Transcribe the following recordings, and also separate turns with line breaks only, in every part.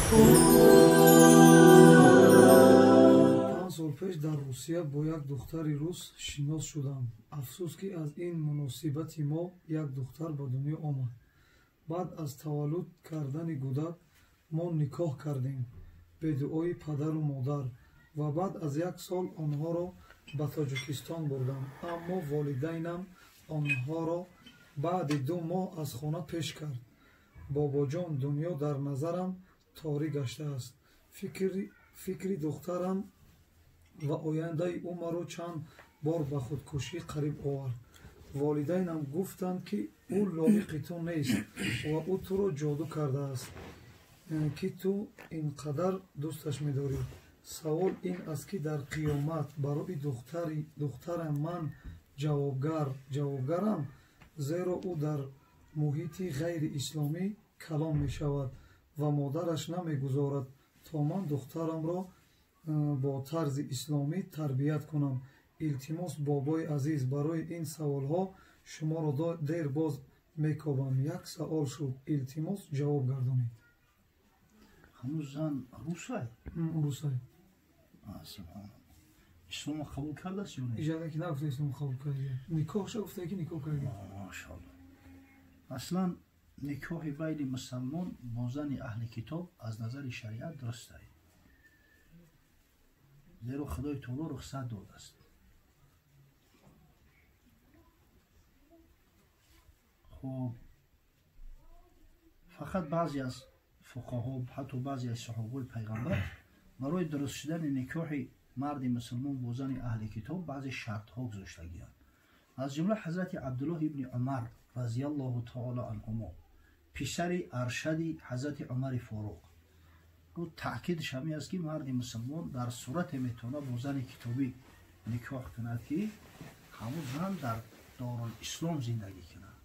5 сол пеш дар Русия бо як духтари рус шинос шудам. Афсӯс, ки аз ин муносибати мо як духтар ба дунё омад. Баъд аз таваллуд кардани гудак мо никоҳ кардем бе дуои падару модар ва баъд аз як сол онҳоро ба Тоҷикистон бурдам. Аммо волидайнам онҳоро баъди 2 моҳ аз хона пеш кард. Бобоҷон, дунё дар назарам торик гаштааст. Фикри духтарам ва ояндаи ӯ маро чанд бор ба худкушӣ қариб овард. Волидайнам гуфтанд, ки ӯ лоиқи ту нест ва ӯ туро ҷоду кардааст, ки ту ин қадар дӯсташ медорӣ. Савол ин аст, ки дар қиёмат барои духтарам ман ҷавобгарам, зеро ӯ дар муҳити ғайриисломӣ калон мешавад ва модараш намегузорад то ман духтарамро бо тарзи исломӣ тарбият кунам. Илтимос, бобои азиз, барои ин саволҳо шуморо дер боз мекобам. Як савол шуд, илтимос ҷавоб гардонед.
Ҳанӯз зан русай?
Русай.
Субҳаналлоҳ. Исломо қабул кардааст ё не?
Иҷоза ки нагуфта исломо қабул карда. Никоҳша гуфта ки никоҳ карда.
Машааллоҳ. Аслан никоҳи байни мусалмон бо зани аҳли китоб аз назари шариат дуруст аст. Зеро Худои Таоло рухсат додааст. Хуб, фақат баъзе аз фуқаҳо, ҳатто баъзе аз саҳобаи пайғамбар барои дуруст шудани никоҳи марди мусулмон бо зани аҳли китоб баъзе шартҳо гузоштагианд. Аз ҷумла ҳазрати Абдуллоҳ ибни Умар разияллоҳу таоло анҳумо, писари аршади ҳазрати Умари Форуқ, ӯ таъкидаш ҳамин аст, ки марди мусулмон дар сурате метавонад бо зани китобӣ никоҳ кунад, ки ҳамун зан дар дорулислом зиндагӣ кунад,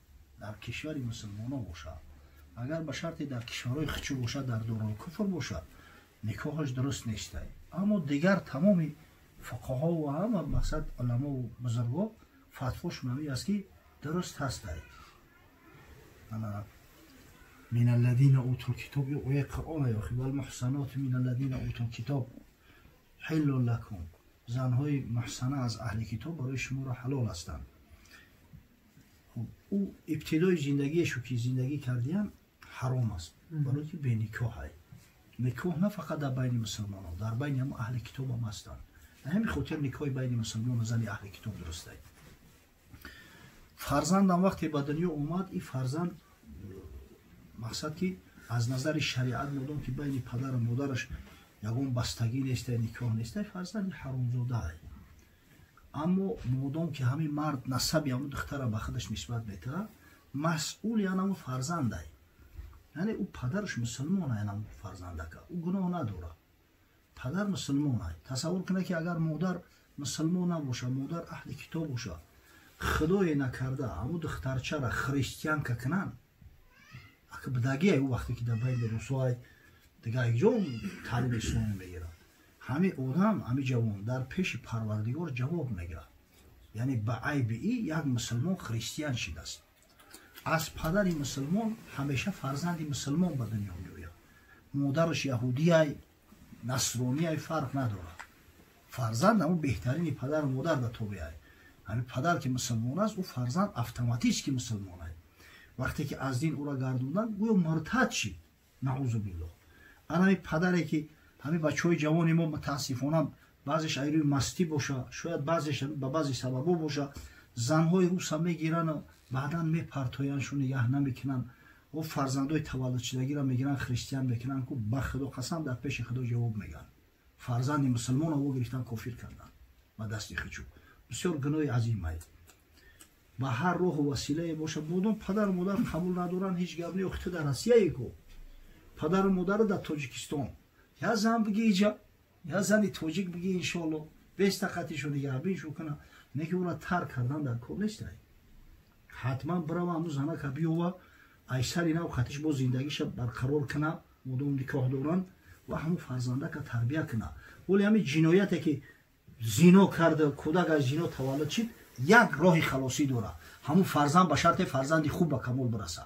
дар кишвари мусулмонон бошад. Агар ба шарте дар кишварҳои хичу бошад, дар дорулкуфр бошад, никоҳаш дуруст нест. Аммо дигар тамоми фуқаҳо ва ҳама мақсад уламову бузургҳо фатвошон ҳамин аст, ки дуруст ҳаст. من الذين أوتوا الكتاب ويقرؤون يا أخي والمحصنات من الذين أوتوا الكتاب حل لكم. زنهای محصنه از اهل کتاب برای شما را حلال هستند. خب او ابتدای زندگیشو که زندگی کردیان حرام است، برای که به نکاح های نکاح نه فقط در بین مسلمان ها، در بین هم اهل کتاب هم هستند. همین خاطر نکاح بین مسلمان و زن اهل کتاب درست است. فرزندم وقتی به دنیا اومد، این فرزند مقصد که از نظر شریعت مادام که بین پدر و مادرش یگان بستگی نیست، نکاح نیست، فرزند حرامزاده است. اما مادام که همین مرد نسب همون دختر به خودش نسبت میده، مسئول یعنی همون فرزند است. یعنی او پدرش مسلمان است، یعنی فرزنده که او گناه نداره. پدر مسلمان است. تصور کنه که اگر مادر مسلمان نباشه، مادر اهل کتاب باشه، خدای نکرده همون دخترچه را خریستیان که کنن، اگه بدگیه او وقتی که در بین روسای دیگه یک جا تعلیم اسلامی میگیره، همین آدم، همین جوان در پیش پروردگار جواب میگیره. یعنی به عیب ای یک مسلمان خریستیان شده است. از پدر مسلمان همیشه فرزند مسلمان به دنیا میآید. مادرش یهودی، نصرانی فرق نداره. فرزند همون بهترین پدر و مادر در تابعه. همین پدر که مسلمان است، او فرزند اتوماتیک که مسلمان است. وقتی که از دین او را گردوندن، گویا مرتد شد. نعوذ بالله. الان پدری که همین بچهای جوان ما متاسفانه بعضیش ایروی مستی باشه، شاید بعضیش به بعضی سببا باشه، زنهای روس هم میگیرن و بعدا میپرتوینشون، نگه نمیکنن و فرزندای تولد شدگی را میگیرن خریستیان میکنن که به خدا قسم در پیش خدا جواب میگن. فرزند مسلمان رو گرفتن کافر کردن با دست خچو. بسیار گناه عظیم است. با هر راه و وسیله باشه، مادام پدر و مادر قبول ندارن هیچ گپ نی. اخت در روسیه کو پدر و مادر در تاجیکستان، یا زن بگی ایجا یا زنی تاجیک بگی انشالله بیست خطیشو نگهبینشو کنه، نه که اونا ترک کردن در کار نیست. حتما برم همون زنه که بیوه ایسر اینا و خطیش با زندگیش برقرار کنه، مادام نکاح دارن و همون فرزنده که تربیه کنه. ولی همین جنایتی که زینا کرده، کودک از زینا تولد شد، یک راه خلاصی داره، همون فرزند به شرط فرزندی خوب به کمال برسه.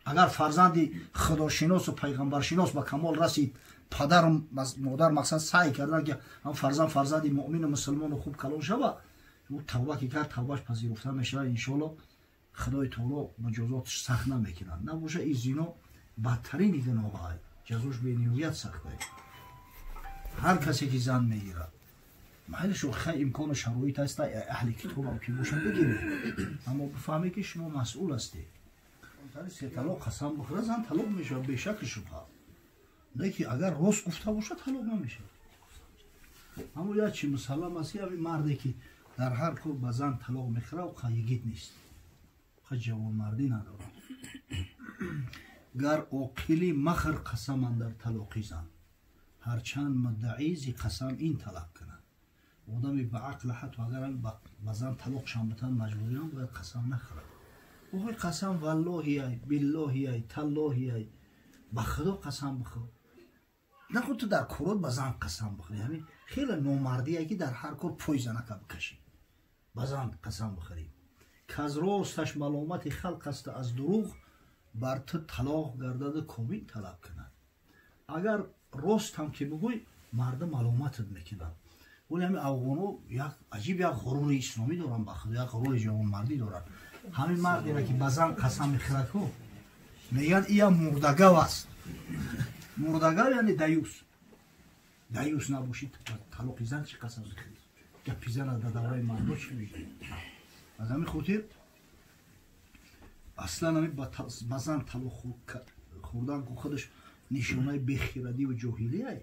Агар фарзанди худошиносу пайғамбаршинос ба камол расид, падару модар мақсад саъй кардан ки ҳам фарзанд фарзанди муъмину мусулмону хуб калон шава, ӯ тавба ки кард, тавбаш пазируфта мешавад, иншоалло Худои таоло муҷозотш сахт намекунад. Набоша ин зино бадтарини гуноҳ, ҷазош бениҳоят сахт аст. Ҳар касе ки зан мегирад, майлиш хай имкону шароит аст, аҳли китобам ки бошад бигиред, аммо бифаҳмед ки шумо масъул ҳастед. Се талоқ қасам бихӯрад, зан талоқ мешавад бешаки шубҳа. Леки агар рост гуфта бошад, талоқ намешавад. Аммо як чи мусаллам аст, ки ҳамин марде ки дар ҳар кор ба зан талоқ мехӯрад, ӯ йигит нест, ӯ ҷавонмардӣ надорад. Гар оқили махр қасам андар талоқи зан, ҳарчанд муддаӣ зи қасам ин талаб кунад. Одами ба ақл ҳатто агар ба зан талоқ шам битан, маҷбуриам бояд қасам нахӯрад. Охи қасам валлоҳи ай, биллоҳи ай, таллоҳи ай, ба Худо қасам бихӯр. Нахӯр ту дар корот ба зан қасам бихӯрӣ. Ҳамин хеле номардие ки дар ҳар кор пой занака бикашӣ, ба зан қасам бихӯрӣ. Каз росташ маломати халқ аст, аз дурӯғ бар ту талоқ гардаду комил талаб кунад. Агар рост ҳам ки бигӯй, мардум маломатат мекунад. Вале ҳамин афғоно як аҷиб як ғурури исломӣ доранд, ба Худо як ғурури ҷавонмардӣ доранд. Ҳамин мардеро ки ба зан қасам мехӯрад, ку мегӯянд ия мурдагав аст. Мурдагав яъне даюс. Даюс набошӣ, талоқи зан чӣ қасам мехӯрӣ? Гапи зана дар давраи мардо чӣ мегӯӣ? Аз ҳамин хотир аслан ҳамин ба зан талоқ хӯрдан ку худаш нишонаи бехирадиву ҷоҳилияй.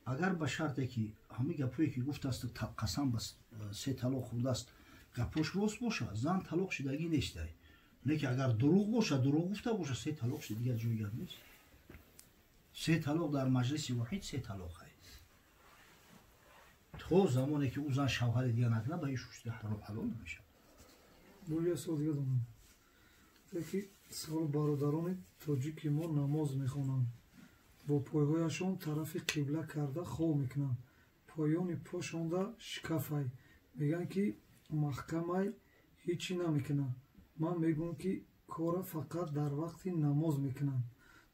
Агар ба шарте ки ҳамин гапое ки гуфтааст, қасам ба се талоқ хӯрдааст, гапош рост бошад, зан талоқ шидагӣ нестай. Лекин агар дурӯғ бошад, дурӯғ гуфта бошад, се талоқ шид, дигар ҷои гап нест. Се талоқ дар маҷлиси воҳид се талоқ ай. То замоне ки ӯ зан шавҳари дигар накунад, ба ин шушта ҳалол намешавад.
Бо як суол дига дорам. Ки савол: бародарони тоҷики мо намоз мехонанд, бо пойҳояшон тарафи қибла карда хоб мекунанд, поёни пошонда шикафай, мегӯянд ки маҳкамай, ҳичи намекунанд. Ман мегӯям ки кора фақат дар вақти намоз мекунанд,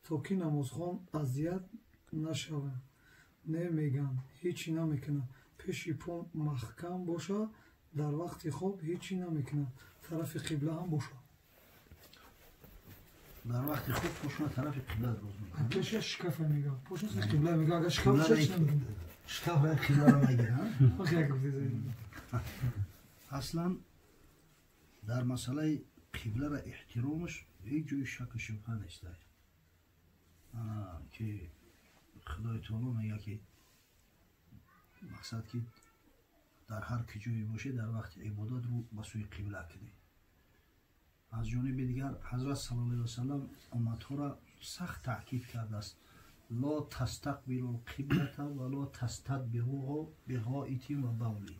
то ки намозхон азият нашавад. Не, мегӯянд, ҳичи намекунад, пеши по маҳкам бошад, дар вақти хоб ҳичи намекунад, тарафи қибла ҳам бошад.
Дар вақти хоб пошона тарафи қибла дароз мекунад.
Пеша шикафа мегӯяд, пошона қибла мегӯяд, агар шикаф бошад, чӣ намекунад?
Шикаф қибларо нагирад. Аслан дар масъалаи қибларо эҳтиромаш ҳеҷ ҷои шаку шубҳа нест, ки Худои таоло мегӯяд ки мақсад ки дар ҳар ки ҷое бошед, дар вақти ибодат рӯ ба сӯи қибла кунед. Аз ҷониби дигар ҳазрат саллаллоҳу алайҳи васаллам умматҳоро сахт таъкид кардааст: ло тастақбилу лқиблата ва ло тастадбируҳо биғоитин ва бавлин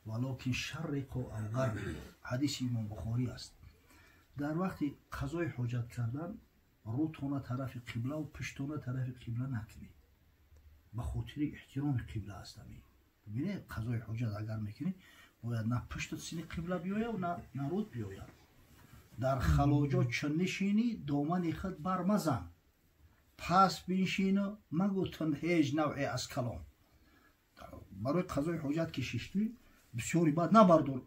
валокин шарриқу ав ғаррибу. Ҳадиси Имом Бухорӣ аст. Дар вақти қазои ҳоҷат кардан рӯтона тарафи қиблаву пуштона тарафи қибла накунед, ба хотири эҳтироми қибла аст. Ҳамин бибинед, қазои ҳоҷат агар мекунӣ, бояд на пуштат сини қибла биёяд, на рӯт биёяд. Дар халоҷо чун нишинӣ, домани худ бармазан, пас биншину магӯ тун ҳеҷ навъе аз калом. Барои қазои ҳоҷат ки шиштӣ, бисёри баъд набардор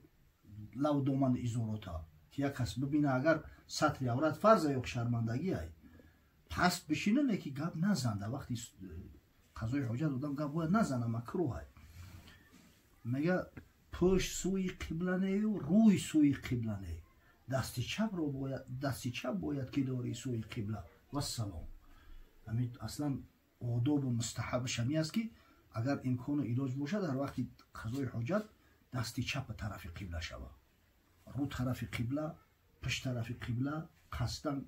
лав домани изорота, ки як кас бибина. Агар сатри аврат фарза ё шармандагӣ ай, пас бишина, не ки гап назан. Дар вақти қазои ҳоҷат одам гап бояд назана, макрӯҳ ай. Мега пушт сӯи қибла нею рӯй сӯи қибла не, дасти чапро бояд, дасти чап бояд ки дорӣ сӯи қибла, вассалом. Ҳамин аслан одобу мустаҳабаш ҳамин аст, ки агар имкону илоҷ бошад, дар вақти қазои ҳоҷат дасти чапа тарафи қибла шавад. Рӯ тарафи қибла, пушт тарафи қибла қасдан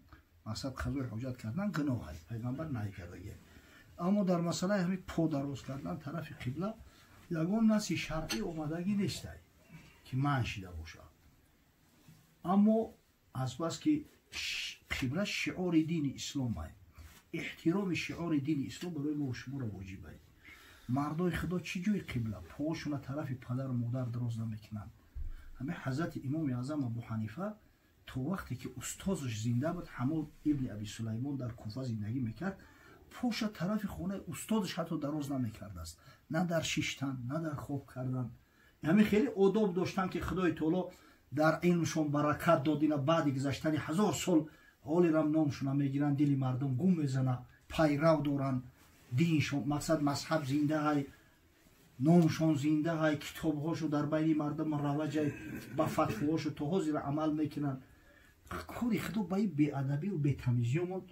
мақсад қазои ҳоҷат кардан гуноҳ аст, пайғамбар наҳй кардагӣ. Аммо дар масъалаи ҳамин по дароз кардан тарафи қибла ягон наси шаръӣ омадагӣ нестай ки манъ шида бошад. Аммо азбаски қибла шиори дини ислом ай, эҳтироми шиори дини ислом барои мо шуморо воҷиб ай. Мардои Худо чӣ ҷои қибла пошуна тарафи падару модар дароз намекунанд. Ҳамин ҳазрати Имоми Аъзам Абу Ҳанифа То вақте ки устозаш зинда буд, ҳамон Ибни Аби Сулаймон дар Куфа зиндагӣ мекард, поша тарафи хонаи устодаш ҳатто дароз намекардааст, на дар шиштан, на дар хоб кардан. Ҳамин хеле одоб доштан, ки Худои Таоло дар илмшон баракат дод. Ина баъди гузаштани 1000 сол ҳолирам номшона мегиранд, дили мардум гум мезана, пайрав доранд, диншон, мақсад, мазҳаб зиндаай, номшон зиндаай, китобҳошо дар байни мардум раваҷай, ба фатвоҳошо то ҳозира амал мекунанд. Кори Худо ба ин беадабию бетамизиёмон,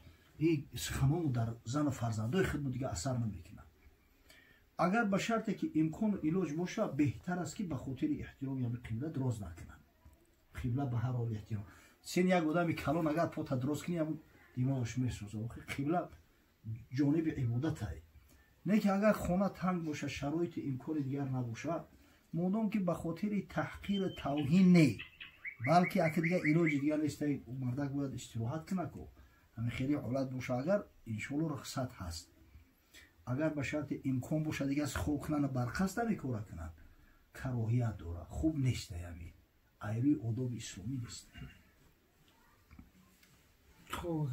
суханону дар зану фарзандои худмо дига асар намекунад. Агар ба шарте ки имкону илоҷ боша, беҳтар аст, ки ба хотири эҳтироми ами қибла дроз накунанд. Қибла ба ҳар ҳол эҳтиром. Сен як одами калон агар пота дроз кунӣ, ҳамун димоғаш месӯза. Охи, қибла ҷониби ибодатай. Не ки агар хона танг боша, шароити имкони дигар набоша, модом ки ба хотири таҳқиру тавҳин не, балки ака дигар илоҷи дигар нест, мардак бояд истироҳат кунад ку, ҳамин хеле ҳолат боша агар, иншоалло, рухсат ҳаст. Агар ба шарти имкон боша, дигар хоб кунанд, барқаст намекора кунанд, кароҳият дора, хуб нест, ҳамин айрӯи одоби исломӣ нест.
Хоб.